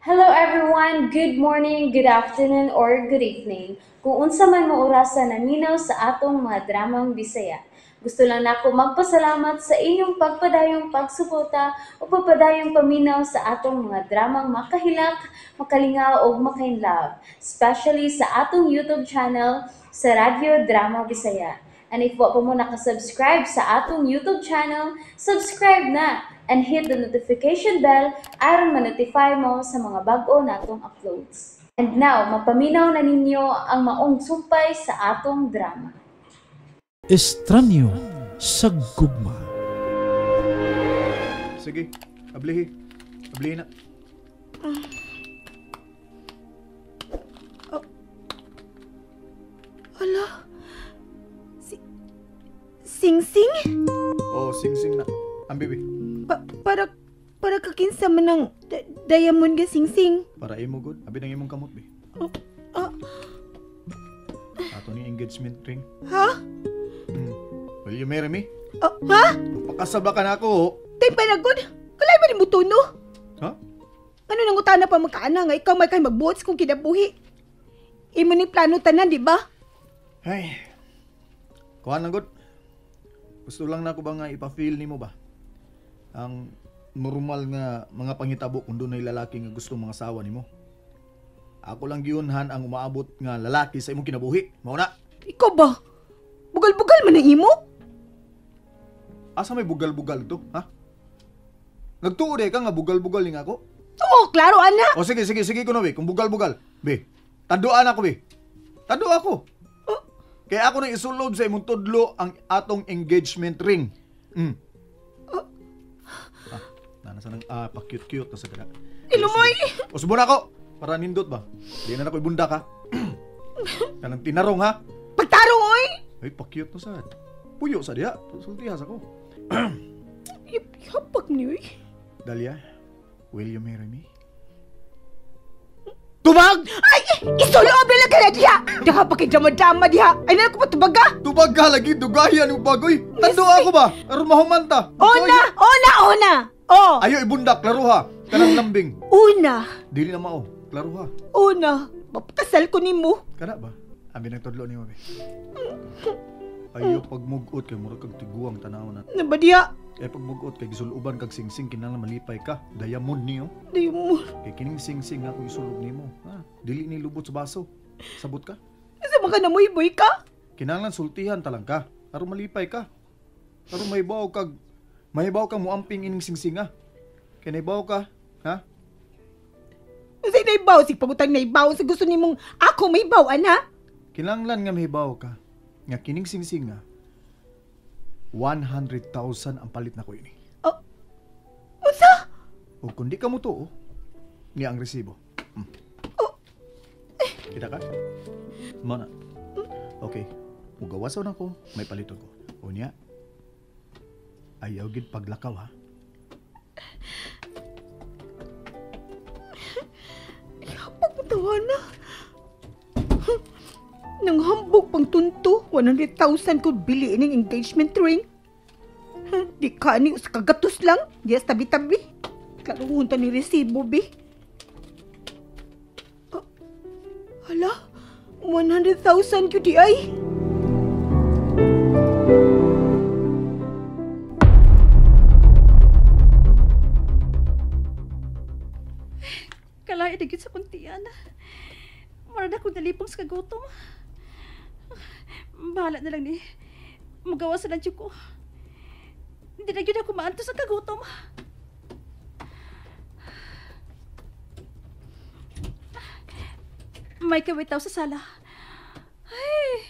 Hello everyone! Good morning, good afternoon, or good evening. Kung unsa man mo orasa naminaw sa atong mga dramang Bisaya. Gusto lang nako magpasalamat sa inyong pagpadayong pagsuporta o pagpadayong paminaw sa atong mga dramang makahilak, makalingaw ug makainlove, especially sa atong YouTube channel sa Radyo Drama Bisaya. And if wa pa mo nakasubscribe sa atong YouTube channel, subscribe na and hit the notification bell aron ma-notify mo sa mga bag-o natong uploads. And now, mapaminaw na ninyo ang maong sumpay sa atong drama. Estranyo sa gugma. Sige, ablihi. Ablihi na. Oh. Ala. Sing-sing? Oh, sing-sing na. Ang bibi. Para kakinsa man ang diamond nga sing-sing. Para imo good. Abi nang imong kamot, bi. Ato ni engagement ring. Ha? Will you marry me? Ha? Magpakasal ba ka na ako? Tay panagod. Kalay ba ni mo to, no? Ha? Ano nang utana pa magkaana nga ikaw may kay magbuot kung kinabuhi? Imo ni plano tanan, di ba? Ay. Kuha na good. Gusto lang na ako ba nga ipa-feel nimo ba? Ang normal nga mga pangitabo kung dunay lalaki nga gusto mga asawa nimo. Ako lang giyunhan ang umaabot nga lalaki sa imong kinabuhi. Mao na. Ikaw ba? Bugal-bugal man ang imo? Asa may bugal-bugal to, ha? Nagtuo de ka nga bugal-bugal ning ako? Oo, klaro ana. O sige, sige, sige kuno be, kung bugal-bugal. Be, tanduan ako be. Tandu ako. Oh. Kaya ako nang isulob sa imong tudlo ang atong engagement ring. Mm. Oh. Nasa nang pa-cute-cute na sa gana. Ilumoy! O subon ako! Para nindot ba? Di na ako ibundak ha. Kanang tinarong ha. Pagtarong oy! Ay, pa-cute na sad. Puyo sa diha. Sultihas ako. Hapak niyo eh. Dahlia, will you marry me? Tubag! Ay! Isulob na lang ka na diha! Diha pa kay drama-drama diha! Ay na ako patubag ka! Tubag ka lagi! Dugayan yung bagoy! Tando ako ba? Aron mahumanta! Una! Una! Una! Oh. Ayo ibundak, klaro ha. Kanang lambing. Una. Dili na mao, klaro ha. Una, mapakasal ko nimo. Kana ba? Abi nang tudlo nimo be. Ayo pagmugot kay murag kag tiguang tan-aw na. Na ba diha? Kay pagmugot kay gisuluban kag singsing kinahanglan malipay ka. Diamond niyo. Diamond. Kay kining singsing ako isulob nimo. Ha? Dili ni lubot sa baso. Sabot ka? Asa man ka na moy ka? Kinahanglan sultihan ta lang ka. Aron malipay ka. Aron mahibaw kag mahibaw ka muamping ining singsinga. Kay nahibaw ka, ha? Unsay nahibaw? Sig pangutang nahibaw sa gusto nimong ako mahibaw, ana? Kinahanglan nga mahibaw ka nga kining singsinga 100,000 ang palit nako ini. Oh. Unsa? O kung di ka mo tuo, niya ang resibo. Oh. Eh. Kita ka? Mao na. Okay. Mugawasaw na ko, may paliton ko. O niya, ayaw gid paglakaw ha. Yapag mo na. Nang hambog pang tunto, 100,000 ko bili ining engagement ring. Di ka ni sa kagatos lang, di sa tabi-tabi. Klaruhon ta ni resibo, bi. Oh, hala, 100,000 yun di ay. Kalaya na gyud sa kuntian. Marad akong nalipong sa kagutom. Bahala na lang ni. Magawa sa lunch ko. Hindi na gyud ako maantos sa kagutom. May kawitaw sa sala. Ay,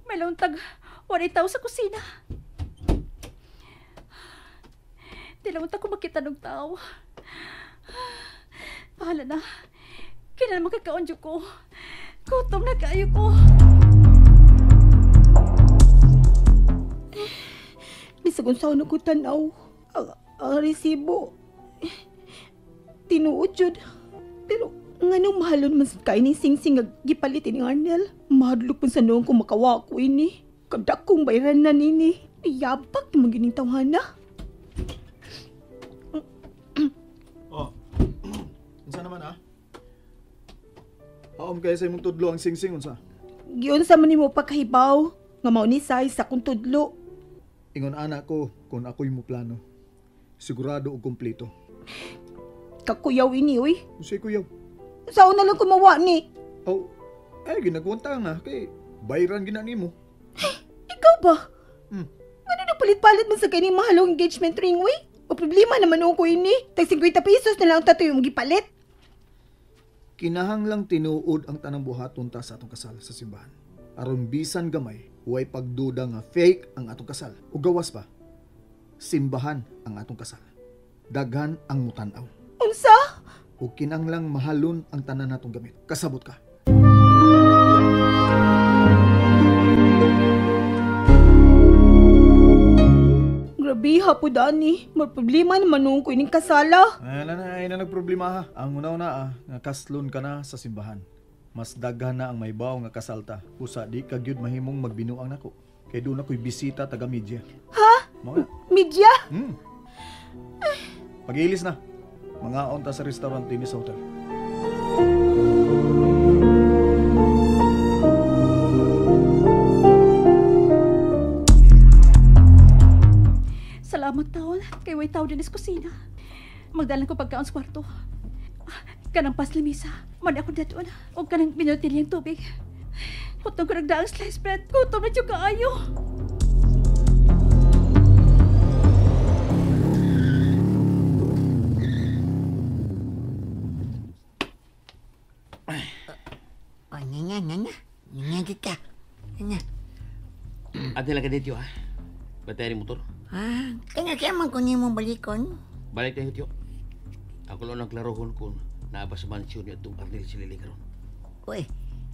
may launtag. Walay tao sa kusina. Di lang ko makita ng tao. Bahala na. Kailan makakaon ko. Gutom na kayo ko. Bisag unsa na ko tan-aw. Ang resibo. Tinuod jud. Pero nganong mahalon man sa kay ni singsing nga gipalit ni Arnel. Mahadlok pun sa noong kung makawa ko ini. Kadakong bayranan ini. Yabak man gining tawhana. Oh. Unsa naman? man ha? Haom kaya sa imong tudlo ang singsing unsa? Giunsa man nimo pagkahibaw nga mao ni size sa akong tudlo. Ingon ana ko kung ako'y mo plano. Sigurado og kompleto. Kakuyaw ini oy. Unsay kuyaw? Sao na lang kumawa ni? Oh, ay ginagwanta nga kay bayran gina nimo. Ikaw ba? Ngano nagpalit-palit man sa kini mahalong engagement ring oy? O problema naman ko ini. Tag 50 pesos na lang ang tatoy imong gipalit. Kinahanglang tinuod ang tanang buhaton ta sa atong kasal sa simbahan. Aron bisan gamay, way pagduda nga fake ang atong kasal. O gawas pa, simbahan ang atong kasal. Daghan ang mutan-aw. Unsa? O kinahanglang mahalon ang tanan natong gamit. Kasabot ka. Grabe ha po, Dani. May problema naman noon ko ining kasala. Ay, na nagproblema ha. Ang una-una nga kaslon ka na sa simbahan. Mas daghan na ang maybaw nga kasalta. Usa di ka gyud mahimong magbinuang nako. Kay doon ako'y bisita taga media. Ha? Mga? Media? Pag-ilis na. Mga onta sa restaurant din sa hotel. Salamat taon, kay way tao din sa kusina. Magdalan ko pagkaon sa kwarto. Kanang paslimisa, man ako daton. O kanang minutilyang tubig. Putong ko nagdaang slice bread. Gutom na dyan kaayo. Oh, nga. Nga dito. Nga. Ate lang ka dito, ha? Batay rin motor. Ah, kanya siya man kung mo balikon. Balik tayo, tiyo. Ako lang ang klarohon kung naaba sa mansyon niya itong Arnel si Lily karon. Uy,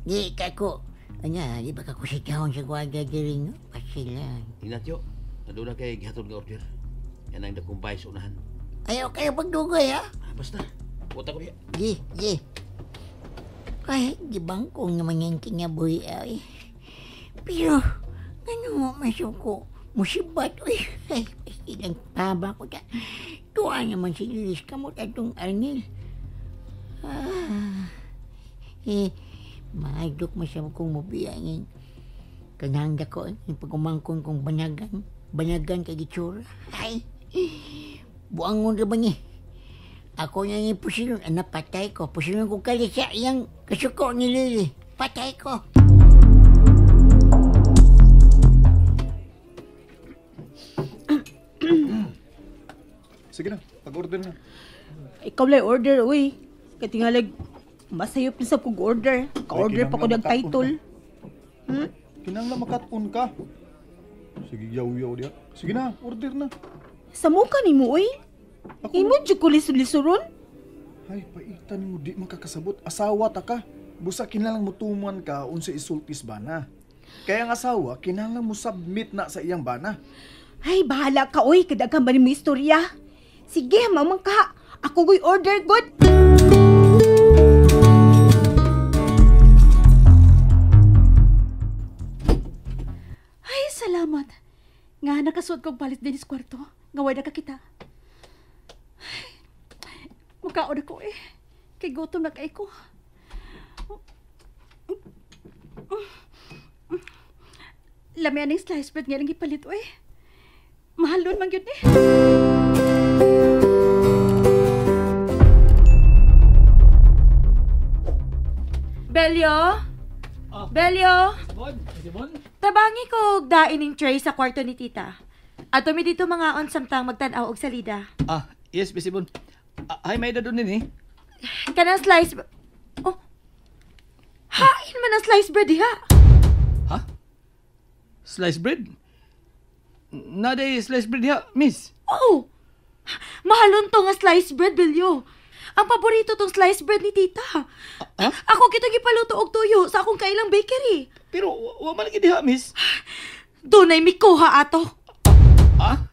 di ka ko. Anya, di ba ka kusitahon sa gwardiya diri, no? Pasilan. Hina, tiyo. Nandun na kay gihatod nga order. Yan ang nakumbay sa unahan. Ayaw kayo pagdugay, ha? Ah, basta. Buta ko niya. Di. Ay, di bangkong naman yung kinabuhi, ay. Pero, ano mo masuko? Musibat, uy. Ay, ilang taba ko ta. Tuwa naman si Lilis kamot atong Arnel. Ah, eh, maadok masama kong mabiyangin. Kanahangga ko, yung pagumangkon kong banagan. Banagan kay gitsura. Ay, buangon ra ba ni? Ako na ni pusilon. Anak, patay ko. Pusilon ko kali siya iyang kasuko ni Lily. Patay ko. Sige na, pag-order na. Ikaw lang order, uy. Katingalag, masayop na sa kong order. Ka-order pa ko ng title. Kinangla makatun ka. Sige, yaw-yaw diya. Sige na, order na. Sa mukha ni mo, uy. Imo dyan ko lisod-lisoron? Ay, paitan mo, di makakasabot. Asawa ta ka. Busa kinalang mo tuman ka unsa isultis bana. Kaya ang asawa, kinahanglan mo submit na sa iyang bana. Ay, bahala ka, uy. Kadaghan ba ni mo istorya? Sige, mamang ka. Ako ko'y order, good. Ay, salamat. Nga, nakasuot kong palit din sa kwarto. Nga, way nakakita. Ay, mukhaon ako eh. Kay gutom na kay ko. Lami aning slice bread nga lang ipalit, oy. Mahalon man yun eh. Belyo? Oh. Belyo? Bon? Tabangi ko og dain ning tray sa kwarto ni tita. Ato mi dito mga on samtang magtan-aw og salida. Ah, yes, Miss Ibon. Ay, may edad din eh. Kanang slice... Oh. Hain man ang slice bread diha. Ha? Slice bread? Naday slice bread diha, miss. Oo. Mahalon to nga slice bread, Belyo. Ang paborito tong slice bread ni tita. Ha? Ako kitong gipaluto og tuyo sa akong kailang bakery. Pero wa man lagi diha, miss. Dunay mikuha ato. Ah?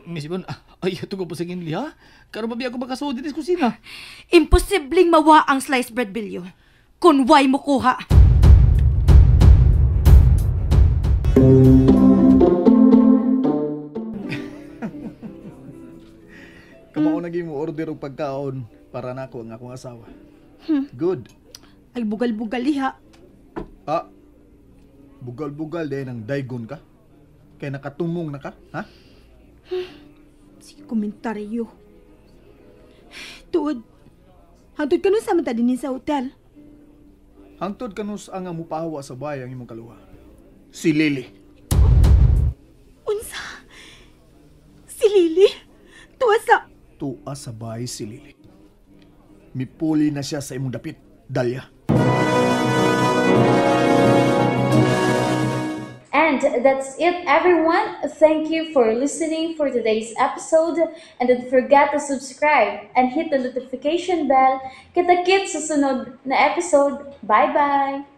Miss Ibon, ay, tugo po sa ginli, ha? Karon ba biya ako makasuod din sa kusina? Imposibleng mawa ang slice bread, Belyo. Kung why mo kuha. Kamao naging mo order og pagkaon. Para nako ang akong asawa. Good. Ay bugal-bugal liha. Ah, bugal-bugal din ang daygon ka. Kay nakatumong na ka, ha? Sige, komentaryo. Tuod, hangtod ka nun sa mata din sa hotel. Hangtod kanus ang mupahawa sa bahay ang imong kaluha. Si Lily. Unsa? Si Lily? Tuwa sa... Tua sa bahay si Lily. Mipuli na siya sa imong dapit, Dalia. And that's it, everyone. Thank you for listening for today's episode. And don't forget to subscribe and hit the notification bell. Kita-kits sa sunod na episode. Bye-bye!